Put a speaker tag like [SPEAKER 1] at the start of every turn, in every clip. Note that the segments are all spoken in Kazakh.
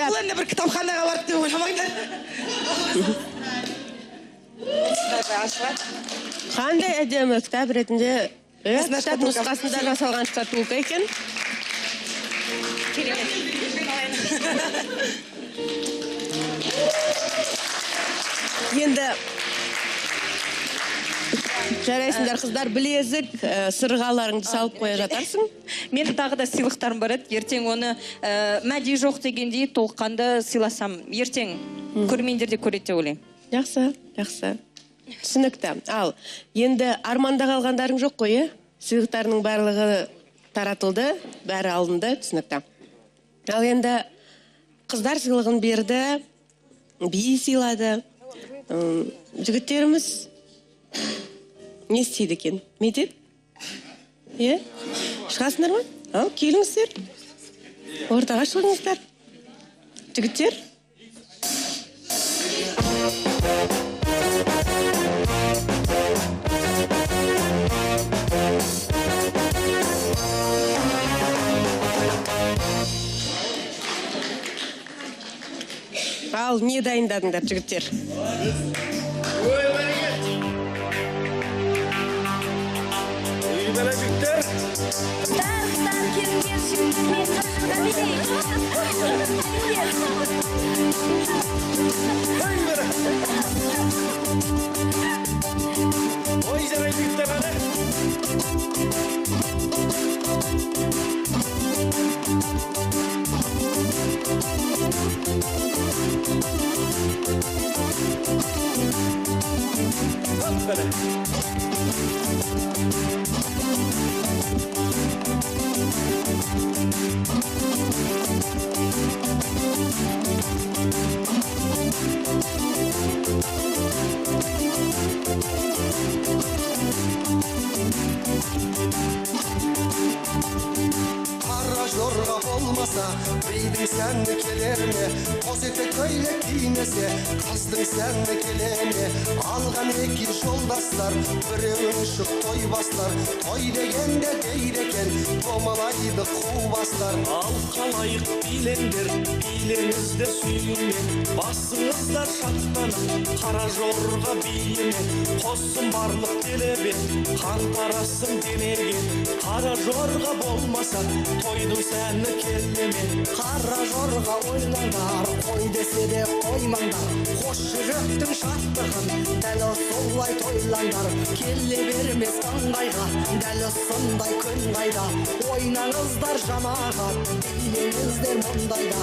[SPEAKER 1] Кітап.
[SPEAKER 2] Бұл енді бір кітапханаға барды деп ойламаңдар. Ашылады.
[SPEAKER 1] Қандай әдемі кітап ретінде, иә,
[SPEAKER 2] Осындай
[SPEAKER 1] кітап
[SPEAKER 2] шкатулка.
[SPEAKER 1] Нұсқасында жасалған шкатулка екен.
[SPEAKER 2] Керемет. Мен алайын.
[SPEAKER 1] Енді жарайсыңдар, қыздар, білезік, сырғаларыңды салып қоя жатарсың.
[SPEAKER 3] Менің тағы да сыйлықтарым бар еді. Ертең оны мәди жоқ дегендей, толыққанды сыйласам. Ертең көрермендер де көреді деп ойлаймын.
[SPEAKER 1] Жақсы, жақсы, түсінікті. Ал енді арманда қалғандарың жоқ қой, иә? Сыйлықтарының барлығы таратылды, бәрі алынды, түсінікті. Ал енді қыздар сыйлығын берді, би сыйлады. Жігіттеріміз не істейді екен, Медет? Иә, шығасыңдар ма? Ал келіңіздер, ортаға шығыңыздар, жігіттер. Ал не дайындадыңдар, жігіттер?
[SPEAKER 4] Ой, бәрекелді! Ой, бәрі жігіттер!
[SPEAKER 5] Қыздар, қыздар, келіңдер, жігіттер, мен қажырға.
[SPEAKER 4] Ой, бәрі! Ой, жарайды, жігіттер, қане! Хоп, бәрі!
[SPEAKER 6] Қара жорға болмаса, бидің сәні келер ме? Қос етек көйлек кимесе, қыздың сәні келе ме? Алған екі жолдастар, біреуін шық той бастар. Той дегенде дейді екен, домалайды қу бастар.
[SPEAKER 7] Ал қалайық, билеңдер, билеңіздер сүйінен, басыңыздар шаттанып, қара жорға биіне. Қоссын барлық делебе, қан тарасын денеге. Қара жорға болмаса, тойдың сәні келе ме?
[SPEAKER 6] Қара жорға ойлаңдар, қой десе де қоймаңдар. Қос жүректің шаттығын дәл солай тойлаңдар. Келе бермес ыңғайға дәл осындай күн қайда? Ойнаңыздар, жамағат, билеңіздер мұндайда.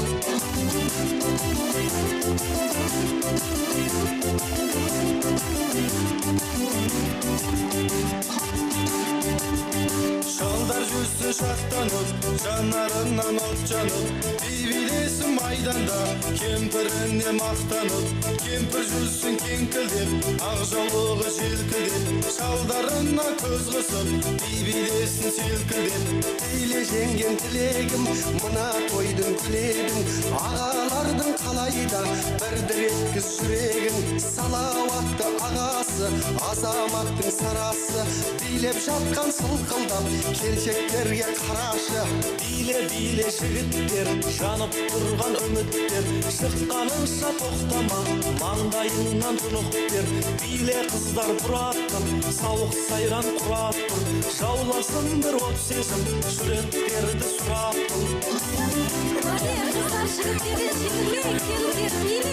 [SPEAKER 4] Шалдар жүрсін шаттанып, жанарынан от жанып, би билесін майданда, кемпіріне мақтанып. Кемпір жүрсін кеңкілдеп, ақ жаулығы желкілдеп, шалдарына көз қысып, би билесін селкілдеп.
[SPEAKER 6] Биле, жеңгем, тілегім, мына тойдың тілегін. Ағалардың қалайда бір дір еткіз жүрегін. Салауатты ағасы, азаматтың сарасы, билеп жатқан сылқылдап келіншектерге қарашы.
[SPEAKER 7] Биле, биле, жігіттер, жанып тұрған үміттер, шыққаныңша тоқтама, маңдайыңнан тұнық бер. Биле, қыздар, бұраттым, сауық сайран құрап тұр, жауласын бір от сезім, жүректерді сұрапыл.
[SPEAKER 5] Қыздар, жігіттерден шегінбей, келіңдер.